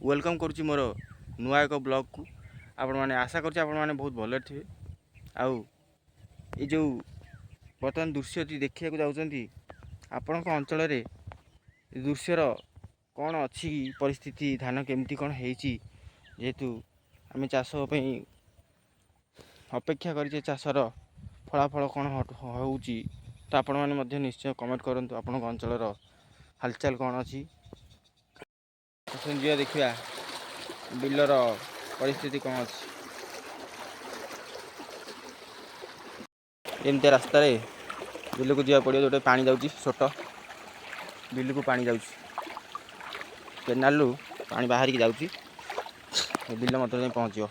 Welcome କରୁଛି ମୋର ନୂଆ ଏକ ବ୍ଲଗ୍କୁ। ଆପଣମାନେ, ଆଶା କରୁଛି ଆପଣମାନେ ବହୁତ ଭଲରେ ଥିବେ। ଆଉ ଏ ଯେଉଁ ବର୍ତ୍ତମାନ ଦୃଶ୍ୟଟି ଦେଖିବାକୁ ଯାଉଛନ୍ତି, ଆପଣଙ୍କ ଅଞ୍ଚଳରେ ଏ ଦୃଶ୍ୟର କ'ଣ ଅଛି ପରିସ୍ଥିତି, ଧାନ କେମିତି କ'ଣ ହେଇଛି? ଯେହେତୁ ଆମେ ଚାଷ ପାଇଁ ଅପେକ୍ଷା କରିଛେ, ଚାଷର ଫଳାଫଳ କ'ଣ ହେଉଛି, ତ ଆପଣମାନେ ମଧ୍ୟ ନିଶ୍ଚୟ କମେଣ୍ଟ କରନ୍ତୁ ଆପଣଙ୍କ ଅଞ୍ଚଳର ହାଲଚାଲ କ'ଣ ଅଛି। ଆସନ୍ତୁ ଯିବା, ଦେଖିବା ବିଲର ପରିସ୍ଥିତି କ'ଣ ଅଛି। ଏମିତିଆ ରାସ୍ତାରେ ବିଲକୁ ଯିବାକୁ ପଡ଼ିବ, ଯେଉଁଟା ପାଣି ଯାଉଛି। ଛୋଟ ବିଲକୁ ପାଣି ଯାଉଛି, କେନାଲରୁ ପାଣି ବାହାରିକି ଯାଉଛି, ଏ ବିଲ ମଧ୍ୟରେ ଯାଇ ପହଞ୍ଚିବ।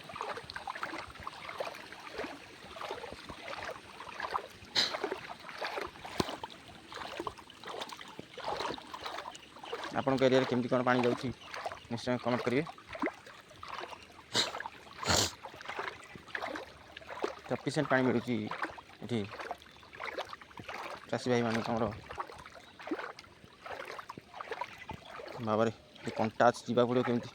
ଆପଣଙ୍କ ଏରିଆରେ କେମିତି କ'ଣ ପାଣି ଯାଉଛି, ନିଶ୍ଚୟ କମେଣ୍ଟ କରିବେ। ସଫିସିଏଣ୍ଟ ପାଣି ମିଳୁଛି ଏଠି ଚାଷୀ ଭାଇମାନଙ୍କୁ ଆମର? ବାବାରେ, ଏ କଣ୍ଟା ଅଛି, ଯିବାକୁ ପଡ଼ିବ କେମିତି?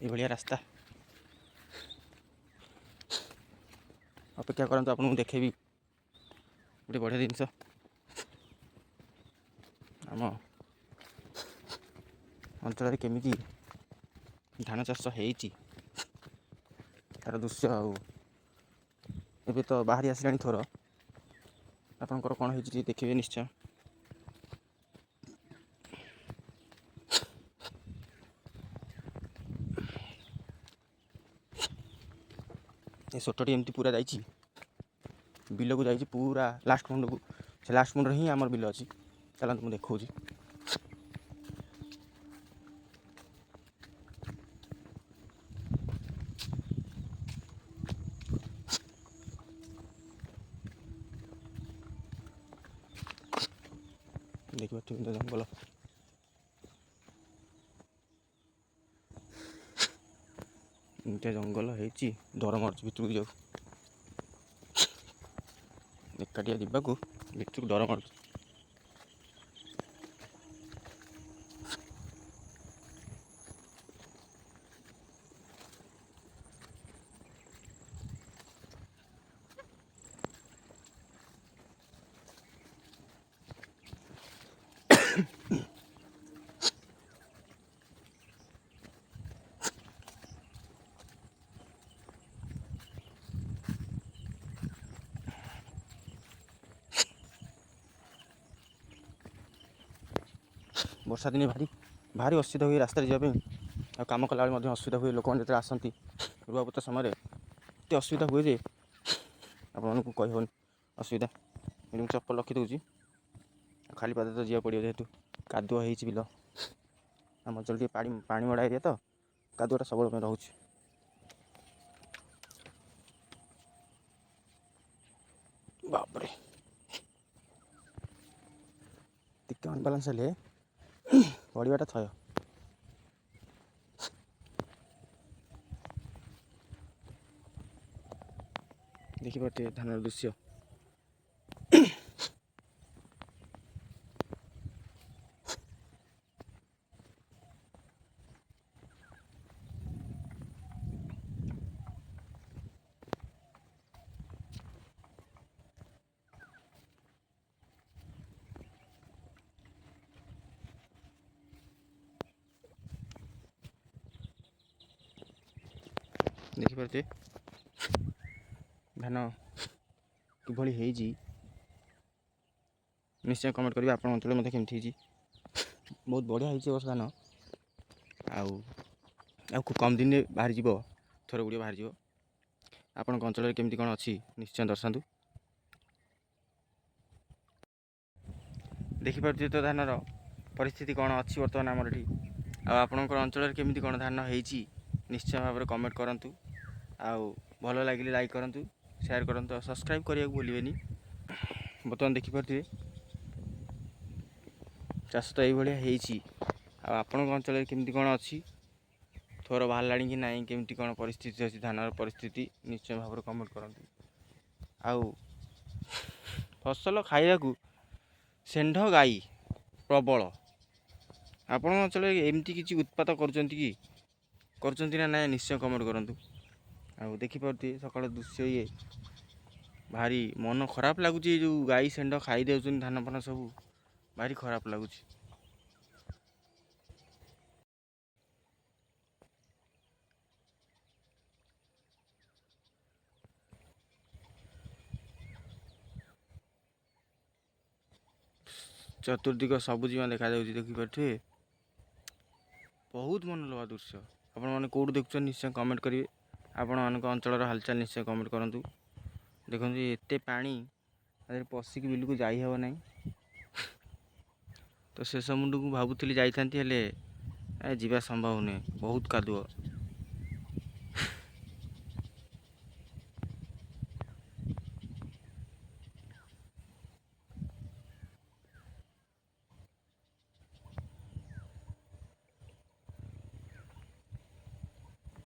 ଏଇଭଳିଆ ରାସ୍ତା। ଅପେକ୍ଷା କରନ୍ତୁ, ଆପଣଙ୍କୁ ଦେଖେଇବି ଗୋଟେ ବଢ଼ିଆ ଜିନିଷ। ଆମ ଅଞ୍ଚଳରେ କେମିତି ଧାନ ଚାଷ ହେଇଛି ତାର ଦୃଶ୍ୟ। ଆଉ ଏବେ ତ ବାହାରି ଆସିଲାଣି ଥୋର। ଆପଣଙ୍କର କ'ଣ ହେଇଛି ଟିକେ ଦେଖିବେ ନିଶ୍ଚୟ। ଏ ସୋଟଟି ଏମିତି ପୁରା ଯାଇଛି, ବିଲକୁ ଯାଇଛି ପୁରା ଲାଷ୍ଟ ମୁଣ୍ଡକୁ। ସେ ଲାଷ୍ଟ ମୁଣ୍ଡରେ ହିଁ ଆମର ବିଲ ଅଛି। ଚାଲନ୍ତୁ, ମୁଁ ଦେଖାଉଛି। ଦେଖିପାରୁଥିବେ ତ ଜଙ୍ଗଲ, ଏମିତିଆ ଜଙ୍ଗଲ ହେଇଛି। ଡର ମାରୁଛି ଭିତରକୁ ଯିବାକୁ। ଏକାଟିଆ ଯିବାକୁ ଭିତରକୁ ଡର ମାରୁଛି। ବର୍ଷା ଦିନେ ଭାରି ଭାରି ଅସୁବିଧା ହୁଏ ରାସ୍ତାରେ ଯିବା ପାଇଁ, ଆଉ କାମ କଲାବେଳେ ମଧ୍ୟ ଅସୁବିଧା ହୁଏ। ଲୋକମାନେ ଯେତେବେଳେ ଆସନ୍ତି ରୁଆପୋତା ସମୟରେ, ଏତେ ଅସୁବିଧା ହୁଏ ଯେ ଆପଣମାନଙ୍କୁ କହିହେବନି ଅସୁବିଧା। ଏଠି ମୁଁ ଚପଲ ରଖିଦେଉଛି। ଆଉ ଖାଲି ପାଦରେ ତ ଯିବାକୁ ପଡ଼ିବ, ଯେହେତୁ କାଦୁଅ ହେଇଛି ବିଲ। ଆମ ଅଞ୍ଚଳ ଟିକେ ପାଣି ପାଣି ମଡ଼ା ଏରିଆ ତ, କାଦୁଅଟା ସବୁବେଳେ ପାଇଁ ରହୁଛି। ବାପରେ, ଟିକେ ଅନବାଲାନ୍ସ ହେଲେ ପଡ଼ିବାଟା ଥୟ। ଦେଖିପାରୁଥିବେ ଧାନର ଦୃଶ୍ୟ। ଦେଖିପାରୁଥିବେ ଧାନ କିଭଳି ହେଇଛି। ନିଶ୍ଚୟ କମେଣ୍ଟ କରିବେ ଆପଣଙ୍କ ଅଞ୍ଚଳରେ ମଧ୍ୟ କେମିତି ହେଇଛି। ବହୁତ ବଢ଼ିଆ ହେଇଛି ଏ ବର୍ଷ ଧାନ। ଆଉ ଆଉ ଖୁବ୍ କମ୍ ଦିନରେ ବାହାରିଯିବ, ଥୋର ଗୁଡ଼ିକ ବାହାରିଯିବ। ଆପଣଙ୍କ ଅଞ୍ଚଳରେ କେମିତି କ'ଣ ଅଛି, ନିଶ୍ଚୟ ଦର୍ଶାନ୍ତୁ। ଦେଖିପାରୁଥିବେ ତ ଧାନର ପରିସ୍ଥିତି କ'ଣ ଅଛି ବର୍ତ୍ତମାନ ଆମର ଏଠି। ଆଉ ଆପଣଙ୍କର ଅଞ୍ଚଳରେ କେମିତି କ'ଣ ଧାନ ହେଇଛି, ନିଶ୍ଚୟ ଭାବରେ କମେଣ୍ଟ କରନ୍ତୁ। ଆଉ ଭଲ ଲାଗିଲେ ଲାଇକ୍ କରନ୍ତୁ, ସେୟାର କରନ୍ତୁ, ଆଉ ସବସ୍କ୍ରାଇବ୍ କରିବାକୁ ଭୁଲିବେନି। ବର୍ତ୍ତମାନ ଦେଖିପାରୁଥିବେ ଚାଷ ତ ଏଇଭଳିଆ ହେଇଛି। ଆଉ ଆପଣଙ୍କ ଅଞ୍ଚଳରେ କେମିତି କ'ଣ ଅଛି ଥୋର ବାହାରିଲାଣି କି ନାହିଁ, କେମିତି କ'ଣ ପରିସ୍ଥିତି ଅଛି ଧାନର ପରିସ୍ଥିତି, ନିଶ୍ଚୟ ଭାବରେ କମେଣ୍ଟ କରନ୍ତୁ। ଆଉ ଫସଲ ଖାଇବାକୁ ଷେଣ୍ଢ ଗାଈ ପ୍ରବଳ। ଆପଣଙ୍କ ଅଞ୍ଚଳରେ ଏମିତି କିଛି ଉତ୍ପାତ କରୁଛନ୍ତି କି, କରୁଛନ୍ତି ନା ନାହିଁ, ନିଶ୍ଚୟ କମେଣ୍ଟ କରନ୍ତୁ। ଆଉ ଦେଖିପାରୁଥିବେ ସକାଳ ଦୃଶ୍ୟ ଇଏ, ଭାରି ମନ ଖରାପ ଲାଗୁଛି। ଏ ଯେଉଁ ଗାଈ ଷେଣ୍ଢ ଖାଇ ଦେଉଛନ୍ତି ଧାନ ଫାନ ସବୁ, ଭାରି ଖରାପ ଲାଗୁଛି। ଚତୁର୍ଦିଗ ସବୁଜିମା ଦେଖାଯାଉଛି, ଦେଖିପାରୁଥିବେ। ବହୁତ ମନଲୋଭା ଦୃଶ୍ୟ। ଆପଣମାନେ କେଉଁଠୁ ଦେଖୁଛନ୍ତି ନିଶ୍ଚୟ କମେଣ୍ଟ କରିବେ। ଆପଣମାନଙ୍କ ଅଞ୍ଚଳର ହାଲଚାଲ ନିଶ୍ଚୟ କମେଣ୍ଟ କରନ୍ତୁ। ଦେଖନ୍ତୁ ଏତେ ପାଣି ପଶିକି ବିଲକୁ ଯାଇ ହେବ ନାହିଁ। ତ ଶେଷ ମୁଣ୍ଡକୁ ଭାବୁଥିଲି ଯାଇଥାନ୍ତି, ହେଲେ ଯିବା ସମ୍ଭବ ନୁହେଁ, ବହୁତ କାଦୁଅ।